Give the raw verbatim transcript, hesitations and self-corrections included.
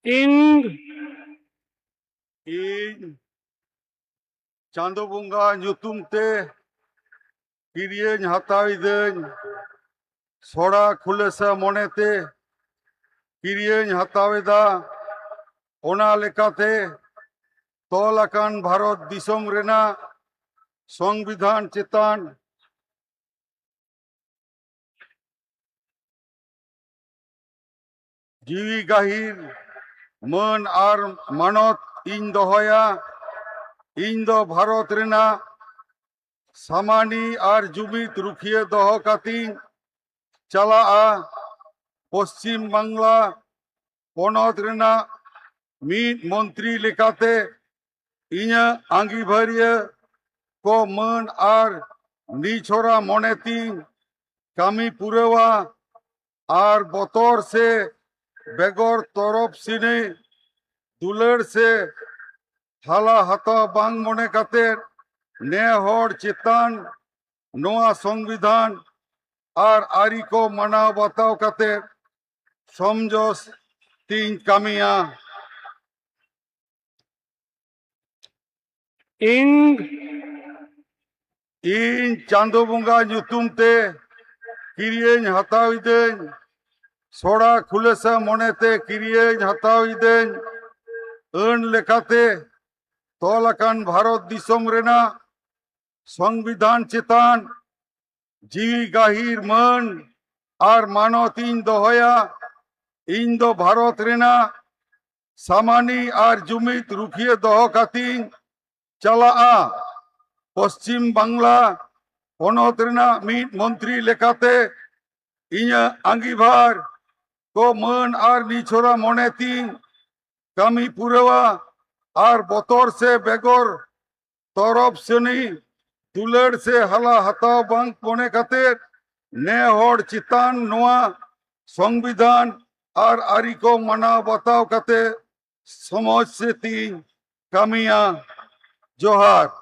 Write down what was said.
ᱤᱧ ᱤᱧ ᱪᱟᱸᱫᱚ ᱵᱚᱸᱜᱟ ᱧᱩᱛᱩᱢ ᱛᱮ ᱠᱤᱨᱤᱭᱟᱹᱧ ᱦᱟᱛᱟᱣ ᱤᱫᱟᱹᱧ, ᱥᱚᱲᱟ ᱠᱷᱩᱞᱟᱹᱥᱟ ᱢᱚᱱᱮᱛᱮ ᱠᱤᱨᱤᱭᱟᱹᱧ ᱦᱟᱛᱟᱣ ᱮᱫᱟ᱾ ᱚᱱᱟ ᱞᱮᱠᱟᱛᱮ ᱛᱚᱞ ᱟᱠᱟᱱ ᱵᱷᱟᱨᱚᱛ ᱫᱤᱥᱚᱢ ᱨᱮᱱᱟᱜ ᱥᱚᱝᱵᱤᱫᱷᱟᱱ ᱪᱮᱛᱟᱱ ᱡᱤᱣᱤ ᱜᱟᱹᱦᱤᱨ ᱢᱟᱹᱱ ᱟᱨ ᱢᱟᱱᱚᱛ ᱤᱧ ᱫᱚᱦᱚᱭᱟ᱾ ᱤᱧ ᱫᱚ ᱵᱷᱟᱨᱚᱛ ᱨᱮᱱᱟᱜ ᱥᱟᱢᱟᱱᱤ ᱟᱨ ᱡᱩᱢᱤᱫ ᱨᱩᱠᱷᱤᱭᱟᱹ ᱫᱚᱦᱚ ᱠᱟᱛᱮᱧ ᱪᱟᱞᱟᱜᱼᱟ᱾ ᱯᱚᱥᱪᱤᱢ ᱵᱟᱝᱞᱟ ᱯᱚᱱᱚᱛ ᱨᱮᱱᱟᱜ ᱢᱤᱫ ᱢᱚᱱᱛᱨᱤ ᱞᱮᱠᱟᱛᱮ ᱤᱧᱟᱹᱜ ᱟᱺᱜᱤᱵᱷᱟᱹᱨᱤᱭᱟᱹ ᱠᱚ ᱢᱟᱹᱱ ᱟᱨ ᱱᱤᱪᱷᱚᱨᱟ ᱢᱚᱱᱮ ᱛᱤᱧ ᱠᱟᱹᱢᱤ ᱯᱩᱨᱟᱹᱣᱟ ᱟᱨ ᱵᱚᱛᱚᱨ ᱥᱮ ᱵᱮᱜᱚᱨ ᱛᱚᱨᱚᱯ ᱥᱤᱱᱤ ᱫᱩᱞᱟᱹᱲ ᱥᱮ ᱦᱟᱞᱟ ᱦᱟᱛᱟᱣ ᱵᱟᱝ ᱢᱚᱱᱮ ᱠᱟᱛᱮ ᱱᱮ ᱦᱚᱲ ᱪᱮᱛᱟᱱ ᱱᱚᱣᱟ ᱥᱚᱝᱵᱤᱫᱷᱟᱱ ᱟᱨ ᱟᱹᱨᱤ ᱠᱚ ᱢᱟᱱᱟᱣ ᱵᱟᱛᱟᱣ ᱠᱟᱛᱮ ᱥᱚᱢᱡᱚᱥ ᱛᱤᱧ ᱠᱟᱹᱢᱤᱭᱟ᱾ ᱤᱧ ᱤᱧ ᱪᱟᱸᱫᱚ ᱵᱚᱸᱜᱟ ᱧᱩᱛᱩᱢ ᱛᱮ ᱠᱤᱨᱤᱭᱟᱹᱧ ᱦᱟᱛᱟᱣ ᱤᱫᱟᱹᱧ, ᱥᱚᱲᱟ ᱠᱷᱩᱞᱟᱹᱥᱟ ᱢᱚᱱᱮᱛᱮ ᱠᱤᱨᱤᱭᱟᱹᱧ ᱦᱟᱛᱟᱣ ᱤᱫᱟᱹᱧ, ᱟᱹᱱ ᱞᱮᱠᱟᱛᱮ ᱛᱚᱞ ᱟᱠᱟᱱ ᱵᱷᱟᱨᱚᱛ ᱫᱤᱥᱚᱢ ᱨᱮᱱᱟᱜ ᱥᱚᱝᱵᱤᱫᱷᱟᱱ ᱪᱮᱛᱟᱱ ᱡᱤᱣᱤ ᱜᱟᱹᱦᱤᱨ ᱢᱟᱹᱱ ᱟᱨ ᱢᱟᱱᱚᱛ ᱤᱧ ᱫᱚᱦᱚᱭᱟ᱾ ᱤᱧ ᱫᱚ ᱵᱷᱟᱨᱚᱛ ᱨᱮᱱᱟᱜ ᱥᱟᱢᱟᱱᱤ ᱟᱨ ᱡᱩᱢᱤᱫ ᱨᱩᱠᱷᱤᱭᱟᱹ ᱫᱚᱦᱚ ᱠᱟᱛᱮᱧ ᱪᱟᱞᱟᱜᱼᱟ᱾ ᱯᱚᱥᱪᱤᱢ ᱵᱟᱝᱞᱟ ᱯᱚᱱᱚᱛ ᱨᱮᱱᱟᱜ ᱢᱤᱫ ᱢᱚᱱᱛᱨᱤ ᱞᱮᱠᱟᱛᱮ ᱤᱧᱟᱹᱜ ᱟᱺᱜᱤᱵᱷᱟᱨ ᱠᱚ ᱢᱟᱹᱱ ᱟᱨ ᱱᱤᱪᱷᱚᱨᱟ ᱢᱚᱱᱮ ᱛᱤᱧ ᱠᱟᱹᱢᱤ ᱯᱩᱨᱟᱹᱣᱟ ᱟᱨ ᱵᱚᱛᱚᱨ ᱥᱮ ᱵᱮᱜᱚᱨ ᱛᱚᱨᱚᱯ ᱥᱮᱱᱤ ᱫᱩᱞᱟᱹᱲ ᱥᱮ ᱦᱟᱞᱟ ᱦᱟᱛᱟᱣ ᱵᱟᱝ ᱢᱚᱱᱮ ᱠᱟᱛᱮ ᱱᱮ ᱦᱚᱲ ᱪᱮᱛᱟᱱ ᱱᱚᱣᱟ ᱥᱚᱝᱵᱤᱫᱷᱟᱱ ᱟᱨ ᱟᱹᱨᱤ ᱠᱚ ᱢᱟᱱᱟᱣ ᱵᱟᱛᱟᱣ ᱠᱟᱛᱮ ᱥᱚᱢᱟᱡᱽ ᱥᱮᱛᱤᱧ ᱠᱟᱹᱢᱤᱭᱟ᱾ ᱡᱚᱦᱟᱨ᱾